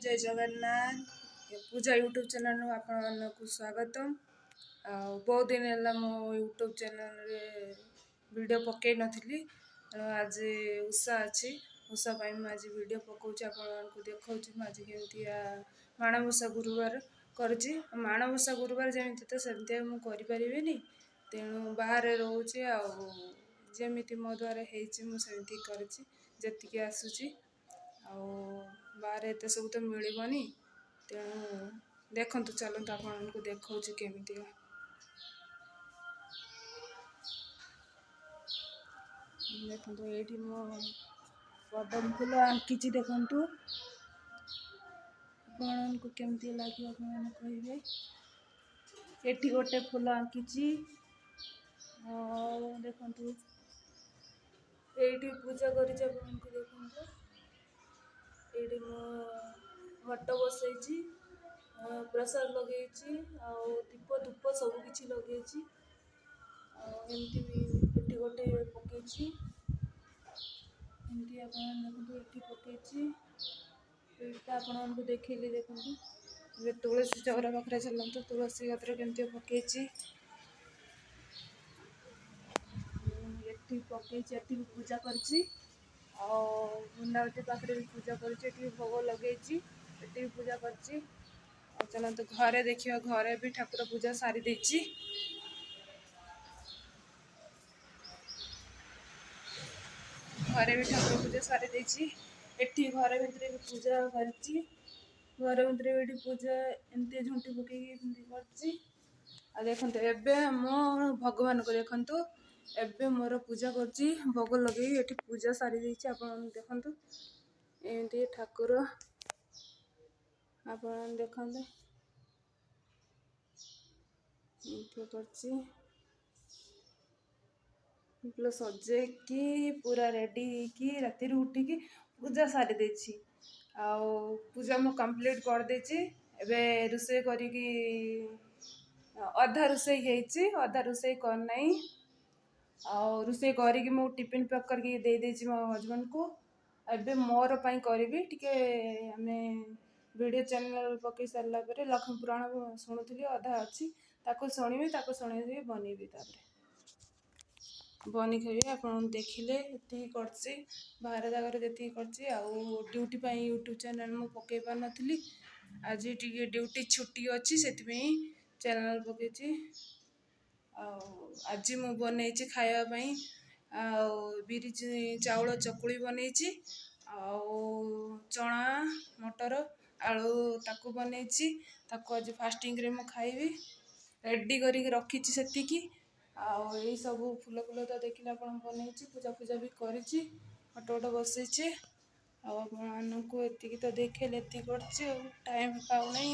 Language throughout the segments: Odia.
ଜୟ ଜଗନ୍ନାଥ। ପୂଜା ୟୁଟ୍ୟୁବ୍ ଚ୍ୟାନେଲ୍କୁ ଆପଣମାନଙ୍କୁ ସ୍ୱାଗତମ। ଆଉ ବହୁତ ଦିନ ହେଲା ମୁଁ ୟୁଟ୍ୟୁବ୍ ଚ୍ୟାନେଲ୍ରେ ଭିଡ଼ିଓ ପକାଇ ନଥିଲି, ତେଣୁ ଆଜି ଉଷା ଅଛି। ଉଷା ପାଇଁ ମୁଁ ଆଜି ଭିଡ଼ିଓ ପକାଉଛି, ଆପଣମାନଙ୍କୁ ଦେଖାଉଛି ମୁଁ ଆଜି କେମିତିଆ ମାଣବସା ଗୁରୁବାର କରିଛି। ମାଣବସା ଗୁରୁବାର ଯେମିତି ତ ସେମିତି ମୁଁ କରିପାରିବିନି, ତେଣୁ ବାହାରେ ରହୁଛି। ଆଉ ଯେମିତି ମୋ ଦ୍ୱାରା ହେଇଛି ମୁଁ ସେମିତି କରିଛି, ଯେତିକି ଆସୁଛି। ଆଉ ବାହାରେ ଏତେ ସବୁ ତ ମିଳିବନି, ତେଣୁ ଦେଖନ୍ତୁ, ଚାଲନ୍ତୁ ଆପଣମାନଙ୍କୁ ଦେଖାଉଛି କେମିତିକା। ଦେଖନ୍ତୁ, ଏଇଠି ମୁଁ ପଦମ ଫୁଲ ଆଙ୍କିଛି। ଦେଖନ୍ତୁ, ଆପଣଙ୍କୁ କେମିତି ଲାଗିବ ଆପଣମାନେ କହିବେ। ଏଠି ଗୋଟେ ଫୁଲ ଆଙ୍କିଛି। ଆଉ ଦେଖନ୍ତୁ, ଏଇଠି ପୂଜା କରିଛି ଆପଣଙ୍କୁ। ଦେଖନ୍ତୁ, ଏଇଠି ମୁଁ ଘଟ ବସେଇଛି, ପ୍ରସାଦ ଲଗେଇଛି ଆଉ ଦୀପ ଧୂପ ସବୁ କିଛି ଲଗେଇଛି। ଆଉ ଏମିତି ବି ଏଠି ଗୋଟେ ପକେଇଛି। ଏମିତି ଆପଣ ଦେଖନ୍ତୁ, ଏଠି ପକେଇଛି। ଏଇଟା ଆପଣମାନଙ୍କୁ ଦେଖେଇଲି। ଦେଖନ୍ତୁ, ଏବେ ତୁଳସୀ ଚଉରା ପାଖରେ ଚାଲନ୍ତୁ। ତୁଳସୀ ଗଛରେ କେମିତି ପକେଇଛି, ଏଠି ପକେଇଛି, ଏଠି ବି ପୂଜା କରିଛି। ଆଉ ବୃନ୍ଦାବତୀ ପାଖରେ ବି ପୂଜା କରିଛି, ଏଠି ବି ଭୋଗ ଲଗେଇଛି, ଏଠି ବି ପୂଜା କରିଛି। ଆଉ ଚାଲନ୍ତୁ ଘରେ ଦେଖିବା। ଘରେ ବି ଠାକୁର ପୂଜା ସାରି ଦେଇଛି। ଘରେ ବି ଠାକୁର ପୂଜା ସାରି ଦେଇଛି। ଏଠି ଘର ଭିତରେ ବି ପୂଜା କରିଛି। ଘର ଭିତରେ ବି ଏଠି ପୂଜା ଏମିତି ଝୁଣ୍ଟି ପକେଇକି ଏମିତି କରିଛି। ଆଉ ଦେଖନ୍ତୁ, ଏବେ ମୁଁ ଭଗବାନଙ୍କୁ ଦେଖନ୍ତୁ, ଏବେ ମୋର ପୂଜା କରୁଛି ଭୋଗ ଲଗେଇ। ଏଠି ପୂଜା ସାରି ଦେଇଛି। ଆପଣ ଦେଖନ୍ତୁ, ଏମିତି ଠାକୁର ଆପଣ ଦେଖନ୍ତୁ, ଏମିତି କରିଛି। ପୁରା ସଜେଇକି, ପୁରା ରେଡ଼ି ହେଇକି, ରାତିରୁ ଉଠିକି ପୂଜା ସାରି ଦେଇଛି। ଆଉ ପୂଜା ମୁଁ କମ୍ପ୍ଲିଟ୍ କରିଦେଇଛି। ଏବେ ରୋଷେଇ କରିକି ଅଧା ରୋଷେଇ ହେଇଛି, ଅଧା ରୋଷେଇ କରିନାହିଁ। ଆଉ ରୋଷେଇ କରିକି ମୁଁ ଟିଫିନ୍ ପ୍ୟାକ୍ କରିକି ଦେଇଦେଇଛି ମୋ ହଜବେଣ୍ଡକୁ। ଏବେ ମୋର ପାଇଁ କରିବି ଟିକେ। ଆମେ ଭିଡ଼ିଓ ଚ୍ୟାନେଲ୍ ପକାଇ ସାରିଲା ପରେ ଲକ୍ଷ୍ମୀ ପୁରାଣ ଶୁଣୁଥିଲି, ଅଧା ଅଛି, ତାକୁ ଶୁଣିବି। ତାକୁ ଶୁଣିବି, ବନେଇବି, ତାପରେ ବନେଇ ଖାଇବି। ଆପଣ ଦେଖିଲେ ଏତିକି କରିଛି, ବାହାର ଜାଗାରେ ଯେତିକି କରିଛି। ଆଉ ଡ୍ୟୁଟି ପାଇଁ ୟୁଟ୍ୟୁବ୍ ଚ୍ୟାନେଲ୍ ମୁଁ ପକାଇ ପାରିନଥିଲି। ଆଜି ଟିକେ ଡ୍ୟୁଟି ଛୁଟି ଅଛି, ସେଥିପାଇଁ ଚ୍ୟାନେଲ୍ ପକାଇଛି। ଆଉ ଆଜି ମୁଁ ବନେଇଛି ଖାଇବା ପାଇଁ, ଆଉ ବିରି ଚାଉଳ ଚକୁଳି ବନେଇଛି, ଆଉ ଚଣା ମଟର ଆଳୁ ତାକୁ ବନେଇଛି। ତାକୁ ଆଜି ଫାଷ୍ଟିଂରେ ମୁଁ ଖାଇବି। ରେଡ଼ି କରିକି ରଖିଛି ସେତିକି। ଆଉ ଏଇସବୁ ଫୁଲ ଫୁଲ ତ ଦେଖିଲେ ଆପଣ, ବନେଇଛି, ପୂଜା ଫୂଜା ବି କରିଛି, ଫଟୋ ଫଟୋ ବସେଇଛି। ଆଉ ଆପଣମାନଙ୍କୁ ଏତିକି ତ ଦେଖେଇଲେ, ଏତିକି କରିଛି। ଆଉ ଟାଇମ୍ ପାଉନାହିଁ।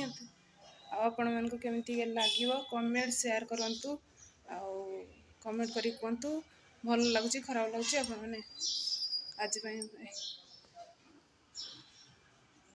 ଆଉ ଆପଣମାନଙ୍କୁ କେମିତି ଲାଗିବ କମେଣ୍ଟ ସେୟାର କରନ୍ତୁ, ଆଉ କମେଣ୍ଟ କରିକି କୁହନ୍ତୁ ଭଲ ଲାଗୁଛି, ଖରାପ ଲାଗୁଛି ଆପଣମାନେ। ଆଜି ପାଇଁ।